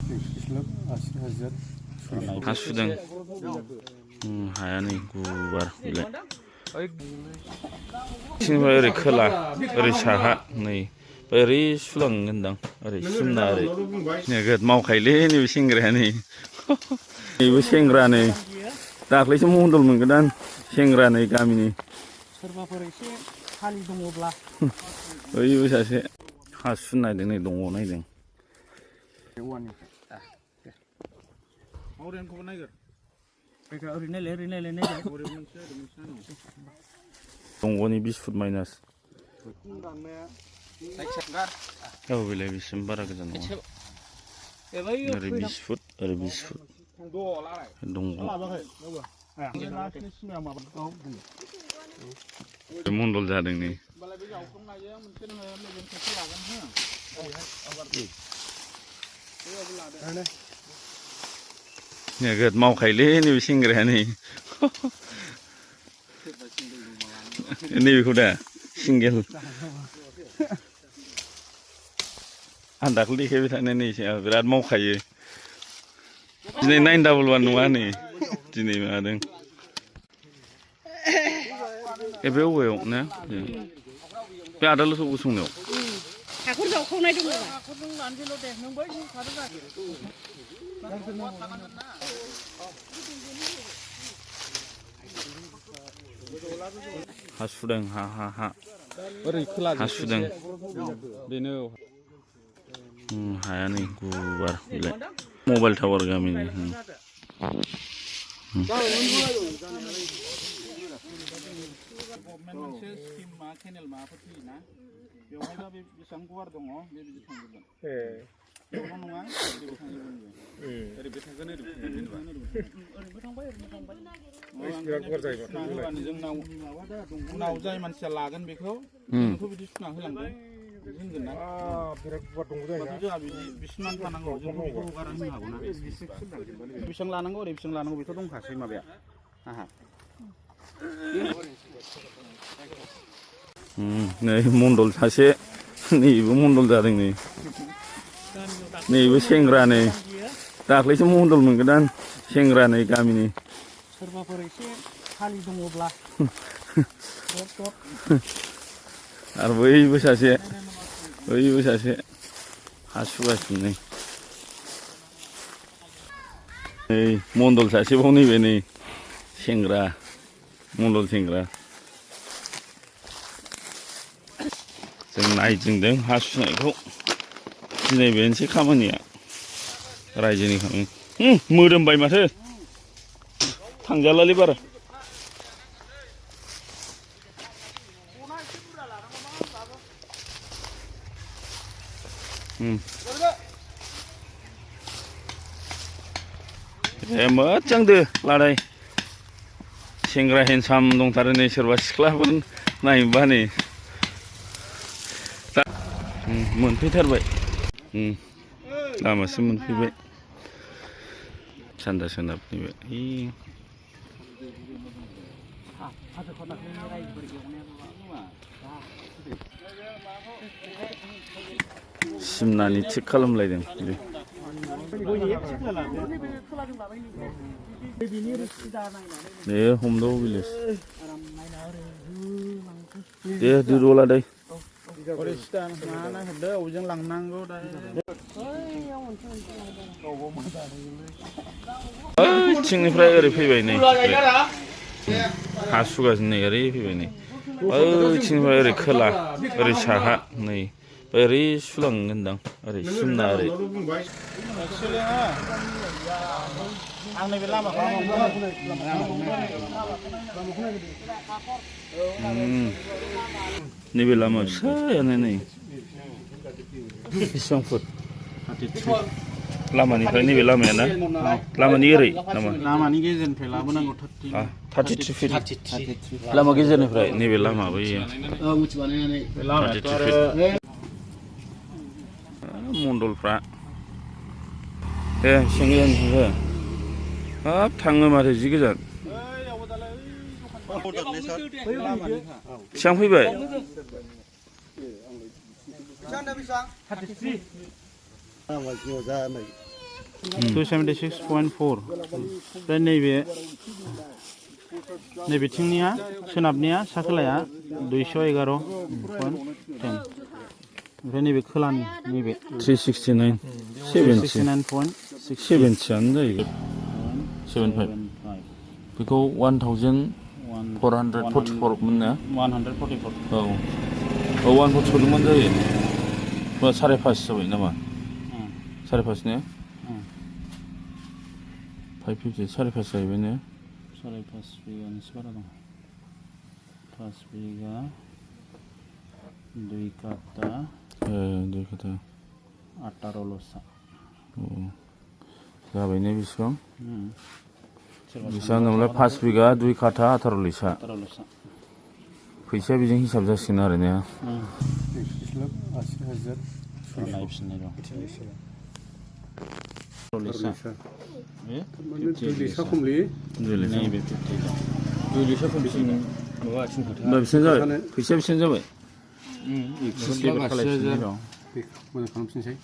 हा सुदों हाया नै गुवार बिलाय सिंनिफ्राय ओरै खोला ओरै साहा नै ओरै सुलांगोनदां ओरै सिमना ओरै नोगोद मावखायोलै नैबे सेंग्राया नै नैबे सेंग्रा नै दाख्लैसो मन्दल मोनगोदान सेंग्रा नै गामिनि सोरबाफोर एसे खालि दङब्ला बैबो सासे हा सुनो नायदों नै दङ नायदों दंग'नि 20 फुट माइनास औ बेलाय बिसिम बारा गोजान नङा ओरै 20 फुट ओरै 20 फुट दंग' मन्दल जादों नै नोगोद मावखायोलै नैबे सेंग्राया नै नैबेखौ दा सिंगेल आं दाख्लै देखायबाय थानाय नै बिराद मावखायो दिनै 911 नङा नै दिनै माबादों बे अबेयाव ना बे आदालथ गसंनायाव हाखर जावखावनाय दङ हा सुदों हा ओरै खोला हा सुदों बेनो हाया नै गुवार बिलाय मबाइल टावार गामिनि मोनसे स्किम मा केनेल माबाफोर फैयोना बेवहायबा बे बेसेबां गुवार दङ बे बिदि थांजोबगोन बेवहाय नङा ओरैबो थांजोबगोन ओरैबो थांगोन ओरैबो थांबाय गुवार जायोबा जोंनाव उनाव जाय मानसिया लागोन बेखौ जोंथ' बिदि सुना होलांगोन होनगोन ना बिराद गुवार दंग' जायोना जोंहा बिदि बिसिमान थानांगौ जों बेखौ हगारना होनो हागौ ना बेसेबां लानांगौ ओरै बेसेबां लानांगौ बेथ' दंखासै माबाया आहा नै मन्दल सासे नैबो मन्दल जादों नै नैबे सेंग्रा नै दाख्लैसो मन्दल मोनगोदान सेंग्रा नै गामिनि सोरबाफोर एसे खालि दङब्ला आरो बैबो सासे हा सुगासिनो नै मन्दल सासेबाव नैबे नै सेंग्रा मन्दल सेंग्रा जों नायदिंदों हा सुनायखौ दिनै बेनोसै खामानिया रायजोनि खामानि मोदोमबाय माथो थांजालालै बारा मोजां दो लादाय सेंग्रा हेन्डसाम दंथारो नै सोरबा सिख्लाफोर नायनोबा नै मोनफैथारबाय लामासिम मोनफैबाय सानजा सोनाबनिबो सिमनानि थिग खालामलायदों दे हमदाव भिलेज दे दुरला दै थिंनिफ्राय ओरै फैबाय नै हा सुगासिनो नै ओरै फैबाय नै थिंनिफ्राय ओरै खोला ओरै साहा नै ओरै सुलांगोनदां ओरै सिमना ओरै नैबे लामा फिसायानो नै बेसेबां फुट लामानिफ्राय नैबे लामाया ना लामानि ओरै लामानि गेजेरनिफ्राय लाबोनांगौ 33 फिट लामा गेजेरनिफ्राय नैबे लामा बैयो 33 फिट मन्दलफ्रा सेंग्रानि थाङो हाब थाङो माथो जि गोजान बेसेबां फैबाय 276.4 ओमफ्राय नैबेथिंनिया सोनाबनिया सा खोलाया 211.10 ओमफ्राय नैबे खोलानि नैबे 369 7인치 69.6 7인치 안 जायो 75 बेखौ 1444 मोनना 144 औ 144면 जायो 뭐 사례파스 잡아 있나 봐 사례파스네 550 사례파스 잡이네 Sorry, Pasviga sekarang dong. Pasviga dui kata 예, 네, 그다. Atarolosa. जाबायने बेसेबां बेसेबां नङाब्ला 5 बिगा 2 काठा 18 लिसा Atarolosa. फैसाया बेजों हिसाब जासिगोन आरो ने 80,000 नायफिननाय दं Atarolosa. Eh? Lisa Khamli 2 Lisa नैबे 50 दं 2 लिसा खमसिन माबा आथिं काठा होमबा बेसेबां जाबाय फैसाया बेसेबां जाबाय 111 खालायफिननाय दं मोजां खालामफिनसै